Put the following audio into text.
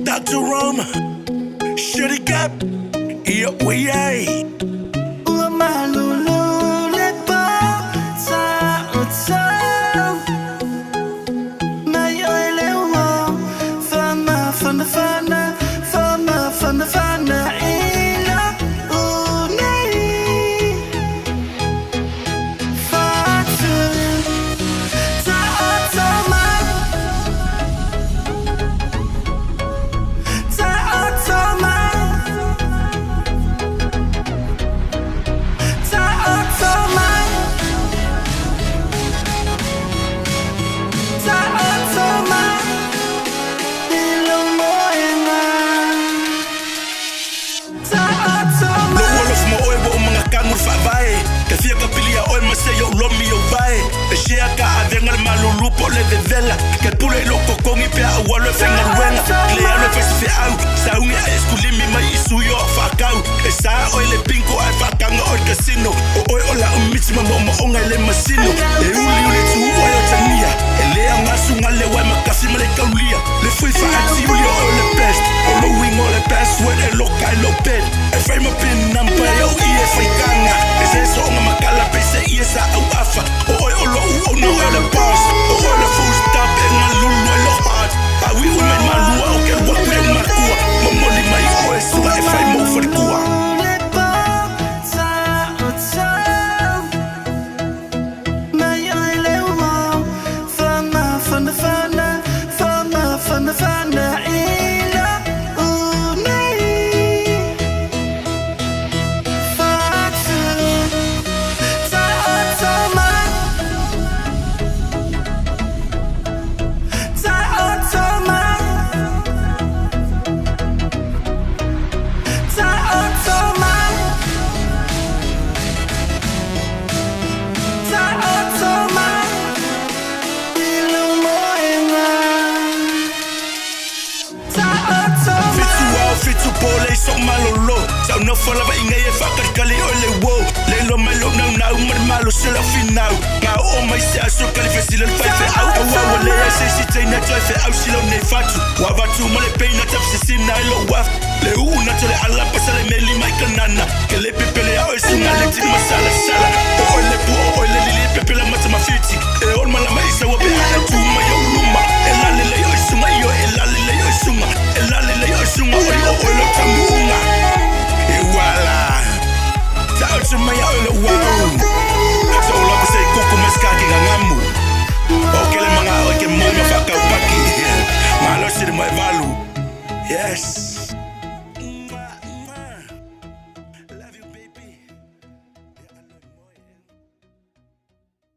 Dr. Rome, Shitty Gap, ia ui ai. Ua malulu le pa sa o tau Mai oi le ua Fama fana fana Fama fana fana ina unei Fatu Ta o tau mai Ta o tau mai Ta o tau mai Ta o tau mai I lo moenga Ta o tau Lou mai alofa ma oe ua ou magakagu i le faavae. E fia kapili iā oe ma se i ou lomi i ou vae. E share ka avega le malulu po o le vevela. Ke pule i lou totogi pe a ou alu e faigaluega. Le alu e fai se feau, saugi ae e sekulimi mai i sui o au faakau. E sa oe i le bingo ae faakaga oe i le casino. O oe o lau miti ma moomooga e le masino. E uliuli atu oe o tania. E le aoga suga le uae makafi ma le kaulia. Le fui faatiuli o oe o le best. O lou uiga o le password e loka ai lou bed. E fai ma pin number e ou ie faikaga. E se sooga makala pe se ie sa auafa. O oe o lou owner oe o le boss. O oe o le full stop e galulu ai lou heart. A uiui mai malua o ke alu aku i ou makua. Momoli mai oe suga e fai mou faletua. Le pa sa o tau Mai oi le ua Fama fana fana Fama fana fana ina unei Fatu Ta o tau mai Ta o tau mai Ta o tau mai Ta o tau mai I lo moenga Ta o tau Fitu mai ao, fitu po le i sou malolo. Sa ou nofo lava i nei e faakalikali oe le uo. Le iloa mai lou naunau ma le malosi o lau finau. Ga oo mai se aso kali fesili le faifeau. Aua ua leai se isi teine toe feau si lau nei fatu. Ua avatu ma le peina tafesesina ai lou afu. Le uu na tole ala pasa le meli mai kanana. Ke le pepele a oe sunga le tini masalasala. O oe le pua o oe le lili e pepela mata mafiti. E ol malama i saua pe a e tu mai ou luma. E lale lei oe sunga i oe e lale lei oe sunga. E lale lei oe sunga oi o oe lou taunuuga. E uala. Taoto mai a oe lou au. Sa ou lapa se i kuku ma se kaki gagamu. O kele manga oe ke moi ma whakaupaki. Malosi le moe valu. Yes.